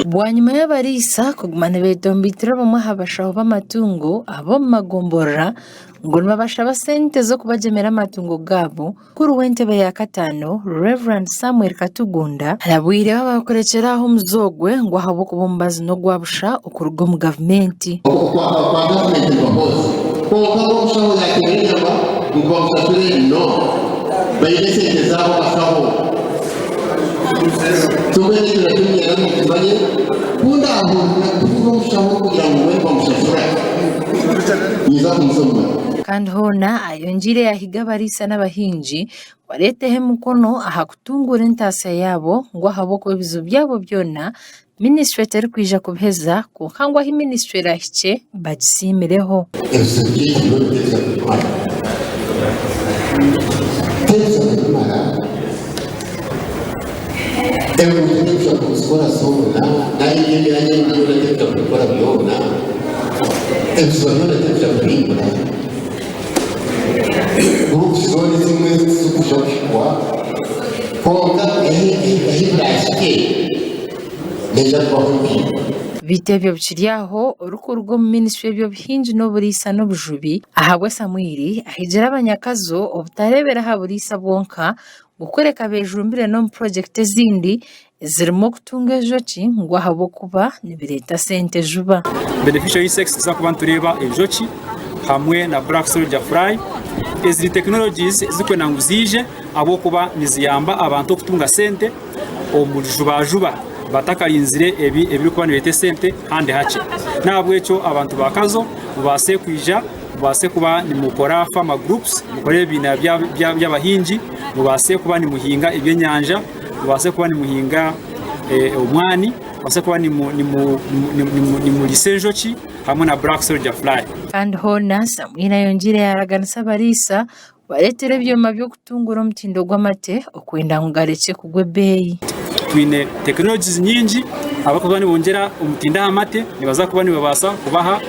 Bwanyima y'abariisa kuguma nibetombeitera bamwe aha bashaho b'amatungo ab'omu magomborora ngu nibabashaba sente z'okubagyemera amatungo gaabo, mukuru w'entebe ya kataano, Rev. Samuel Katugunda arabwire abakurekyera aho omuze ogwe ngu ahabw'okuba omubazi n'ogwa busha okuruga omu gavumenti. Okwa gavumenti nibahoza kwonka ngu omushaho yateera enyama ngu bamushashure no baine esente zaabo abashaho Mbwenu ekyo nakyo niinyenda ngu mukimanye ku ndaahurira kuhurira omushaho orikugira ngu we nibamushashura ninza kumuza omu matu. Kandi hoona ayongyeire yaahiga abariisa n'abahingi ngu bareeteho emikono aha kutunguura entaasya yaabo ngu ahabw'okuba ebizibu byabo byona Minisitule terikwija kubiheza kwonka ngu ahu minisitule erahikye bagisiimireho. Ebizibu byaitu byona tebija kubimara. Tebija kubimara. Enguuto tebija kubizikora zoona, nari eby'emyanya endi yoona tebija kubikora byona. Ebiziba byona tebija kubimbura. Guruupu zoona ezimwe tizirikwija kuhikwa. Kwonka ahu biraahike, neija kubaho empinduka. Beitu ebyo bikiri aho, orikuruga omu minisitule y'eby'obuhingi n'oburiisa n'obujubi, Ahabwe Samwiri, ahigire abanyakazo obutareebera aha buriisa bwonka ngu kureka bejumbire n'omu purogyekiti ezindi ezirimu okutunga enjoki ngu ahabw'okuba nibireeta sente juba. Beneficial insects nituza kuba nitureeba enjoki hamwe na black soldier fly. Ezi ni technologies ezirikwenda ngu ziije ahabw'okuba niziyamba abantu okutunga sente omu jubajuba batakarinzire ebi ebirikuba nibireeta esente handi hakye. N'ahabw'ekyo abantu ba Kazo mubaase kwija mubaase kuba nimukora farmer groups, mukore ebibiina by'abahingi, mubaase kuba nimuhinga ebyenyanja, mubaase kuba nimuhinga omwani, mubaase kuba nimuriisa enjoki hamwe na black soldier fly. Kandi hoona Samwiri ayongyeire yaaraganisa abariisa kubareetera ebyoma by'okutungura omutindo gw'amate okwenda ngu garekye kugwa ebeeyi. Twine technologies nyingi abarikuba nibongyera omutindo aha mate nibaza kuba nibabaasa kubaha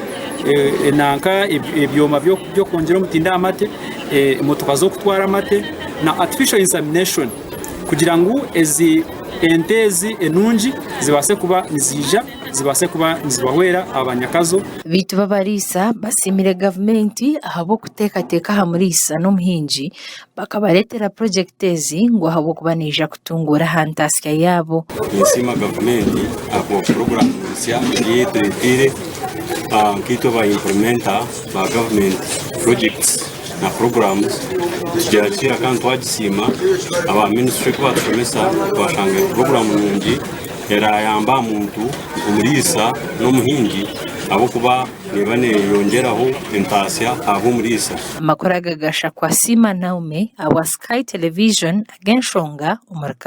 nanka ebyoma by'okwongyera omutindo aha mate, emotoka z'okutwara amate na artificial insemination kugira ngu ezi ente ezi enungi zibaase kuba niziija zibaase kuba nizibahwera abanyakazo. Beitu bo abariisa basiimire gavumenti ahabw'okuteekateeka aha muriisa n'omuhingi bakabareetera purogyekiti ezi ngu ahabw'okuba neija kutunguura aha ntaasya yaabo. Ninsiima gavumenti ahabwa puroguraamu nsya ei etureeteire nkaitwe aba implementer ba gavumenti projects na puroguraamu nitugyakira kandi twagisiima. Aba minisitule ku baatushomesa twashanga eri puroguraamu nungi erayamba aha muntu omuriisa n'omuhingi ahabw'okuba neeba neeyongyeraho entaasya ahabw'omuriisa. Amakuru aga gashakwa Siima Naume ahabwa Sky Television ag'enshonga omuri Kampala.